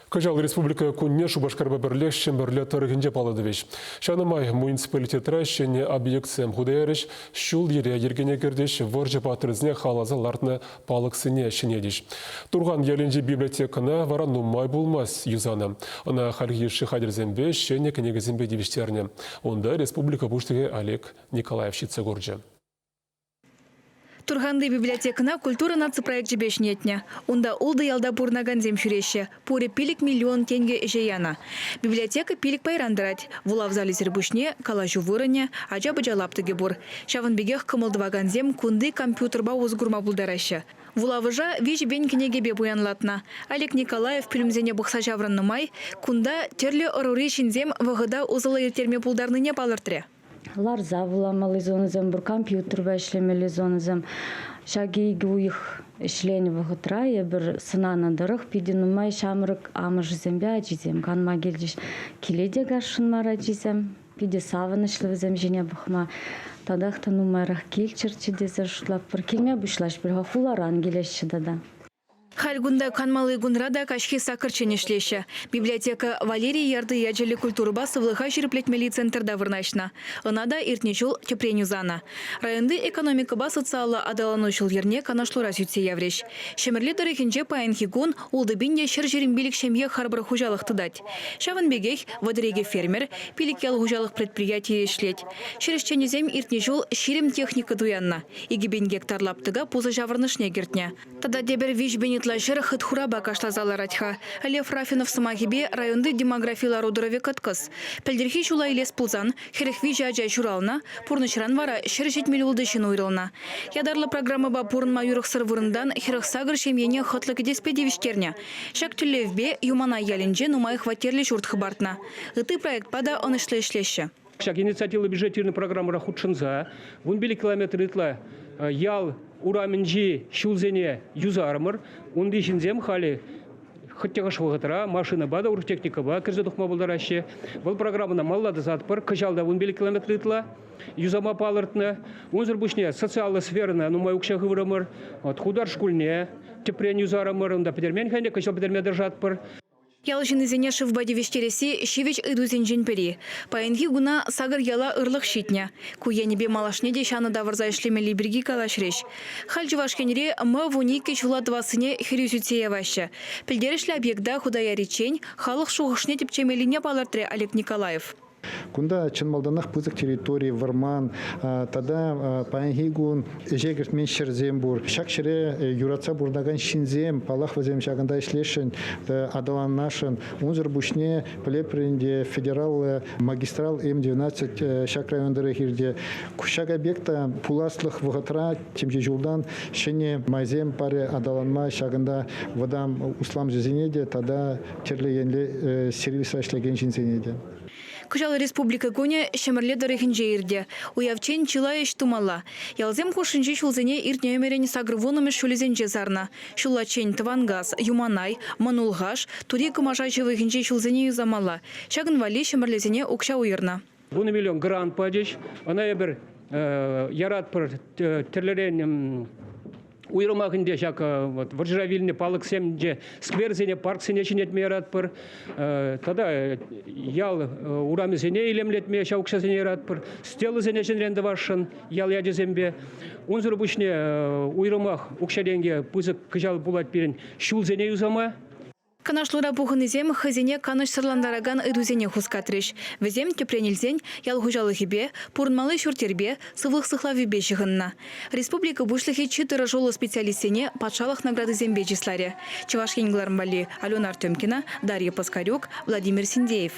Кӑҫал Республика кунне Шупашкарпа пӗрлех Ҫӗмӗрле тӑрӑхӗнче паллӑ тӑвӗҫ. Ҫавна май муниципалитетра ҫӗнӗ объектсем хута ярӗҫ, ҫул-йӗре йӗркене кӗртӗҫ, вӑрҫӑ паттӑрӗсене халалласа лартнӑ палӑксене ҫӗнетӗҫ. Турхан ялӗнчи библиотекӑна вара нумай пулмасть юсанӑ. Ӑна хальхи йышши хатӗрсемпе, ҫӗнӗ кӗнекесемпе тивӗҫтернӗ. Унта республика Пуҫлӑхӗ Олег Николаев ҫитсе курчӗ. Турханти библиотекӑна Культура наци проекчӗпе ҫӗнетнӗ. Унта ултӑ ялта пурӑнакансем ҫӳреҫҫӗ. Пурӗ 5 миллион тенкӗ ӗҫе янӑ. Библиотека пилӗк пайран тӑрать. Вулав залӗсӗр пуҫне калаҫу вырӑнӗ, ача-пӑча лаптӑкӗ пур. Ҫавӑн пекех кӑмӑл тӑвакансем кунти компьютерпа усӑ курма пултараҫҫӗ. Вулавӑша 3000 кӗнекепе пуянлатнӑ. Олег Николаев пӳлӗмсене пӑхса ҫаврӑннӑ май кунта тӗрлӗ ӑрури ҫынсем вӑхӑта усӑллӑ ирттерме пултарнине палӑртрӗ. Ларса вуламалли зонӑсем пур, компьютерпа ӗҫлемелли зонӑсем. Ҫак икӗ уйӑх ӗҫленӗ вӑхӑтра эпир сӑнанӑ тӑрӑх питӗ нумай ҫамрӑк амӑшӗсемпе ачисем канма килчӗҫ. Киле те касшӑн мар ачисем. Питӗ савӑнӑҫлӑ вӗсем ҫине пӑхма. Татах та нумайрах килччӗрччӗ тесе шутлатпӑр. Килме пуҫлаҫ пуль-ха, хуларан килеҫҫӗ тата. Халь кунта канмалли кунра та каҫхи саккӑрччен ӗҫлеҫҫӗ. Библиотека Валерий Ярды ячӗллӗ культурӑпа сывлӑха ҫирӗплетмелли центрта вырнаҫнӑ. Ӑна та иртнӗ ҫул тӗпрен юсанӑ. Районти экономикӑпа социаллӑ аталану ҫул-йӗрне канашлура сӳтсе яврӗҫ. Ҫӗмӗрле тӑрӑхӗнче паянхи кун 6125 ҫемье харпӑр хуҫалӑх тытать. Ҫавӑн пекех 32 фермер, пилӗк ял хуҫалӑх предприятийӗ ӗҫлет. Ҫӗр ӗҫченӗсем иртнӗ ҫул 20 техника туяннӑ. 2000 гектар лаптӑка пусӑ ҫаврӑнӑшне кӗртнӗ. Тата тепӗр 3000 ытла ҫӗр хыт-хурапа кашласа ларать-ха. Лев Рафинов сӑмахӗпе, районти демографи лару-тӑрӑвӗ кӑткӑс. Пӗлтӗрхи ҫула илес пулсан, 43 ача ҫуралнӑ, пурнӑҫран вара 176 ҫын уйрӑлнӑ. Ятарлӑ программӑпа пурӑнма юрӑхсӑр вырӑнтан 48 ҫемьене хӑтлӑ кӗтеспе тивӗҫтернӗ. Ҫак тӗллевпе Юманай ялӗнче нумай хваттерлӗ ҫурт хӑпартнӑ. Ытти проектпа та ӑнӑҫлӑ ӗҫлеҫҫӗ. Ҫак инициативлӑ бюджетирнӑ программӑра хутшӑнса 15 километр ытла ял урамӗнчи ҫулсене юсарӑмӑр. Унти ҫынсем халӗ хӑть те хӑш вӑхӑтра машинӑпа та урӑх техникӑпа кӗрсе тухма пултараҫҫӗ. Вӑл программӑна малалла тӑсатпӑр. Кӑҫал та 15 километр ытла юсама палӑртнӑ. Унсӑр пуҫне социаллӑ сферӑна нумай укҫа хыврӑмӑр. Вот Хутар шкулне тӗпрен юсарӑмӑр. Унта пӗтермен-ха ӗнтӗ, кӑҫал пӗтерме тӑрӑшатпӑр. Ял ҫыннисене шывпа тивӗҫтересси ҫивӗч ыйтусенчен пӗри. Паянхи куна сакӑр яла ырлӑх ҫитнӗ. Ку енӗпе малашне те ҫанӑ тавӑрса ӗҫлемелли пирки калаҫрӗҫ. Халь Чӑваш Енре М12 ҫула тӑвассине хӗрӳ сӳтсе яваҫҫӗ. Пӗлтерӗшлӗ объекта хута яриччен халӑх шухӑшне тӗпчемеллине палӑртрӗ Олег Николаев. Кунта чӑн малтанах пысӑк территори, вӑрман тата паянхи кун ӗҫе кӗртмен ҫӗрсем пур. Ҫак ҫӗре юратса пурӑнакан ҫынсем, паллах, вӗсем ҫакӑнта ӗҫлесшӗн, аталанасшӑн. Унсӑр пуҫне пӗлетпӗр ӗнтӗ, федераллӑ магистрал М-12 ҫак район тӑрӑх иртӗ. Ҫак объекта пуласлӑх вӑхӑтра темиҫе ҫултан ҫӗнӗ майсем парӗ аталанма ҫакӑнта вӑтам усламҫӑсене те тата тӗрлӗ енлӗ сервисра ӗҫлекен ҫынсене те. Кӑҫал Республика кунӗ Ҫӗмӗрле тӑрӑхӗнче иртӗ. Уявччен чылай ӗҫ тумалла. Ялсем хушшинчи ҫулсене иртнӗ ӗмӗрӗн сакӑрвуннӑмӗш ҫулӗсенче сарнӑ. Ҫуллаччен Тӑванкас, Юманай, Мӑн Улхаш, Тури Кӑмаша ҫывӑхӗнчи ҫулсене юсамалла. Ҫакӑн валли ҫӗмӗрлесене укҫа уйӑрнӑ. Вунӑ миллион грант пачӗҫ. Ӑна эпир яратпӑр тӗрлӗрен уйрӑмах ӗнтӗ ҫак вот вӑрҫӑра вилнӗ палӑксенче скверсене, парксене ҫӗнетме яратпӑр. Тата ял урамӗсене илемлетме ҫав укҫасене яратпӑр. Стелӑсене ҫӗнӗрен тӑвасшӑн ял ячӗсемпе. Унсӑр пуҫне уйрӑмах укҫа-тенкӗ пысӑк кӑҫал пулать пирӗн ҫулсене юсама. Канашлура пухӑннисем хӑйсене канӑҫсӑрлантаракан ыйтусене хускатрӗҫ. Вӗсем, тӗпрен илсен, ял хуҫалӑхӗпе, пурӑнмалли ҫурт-йӗрпе, сывлӑх сыхлавӗпе ҫыхӑннӑ. Республика Пуҫлӑхӗ чи тӑрӑшуллӑ специалистсене патшалӑх наградисемпе чысларӗ. Чӑваш Ен кӑларӑм валли Алена Артемкина, Дарья Паскарюк, Владимир Синдеев.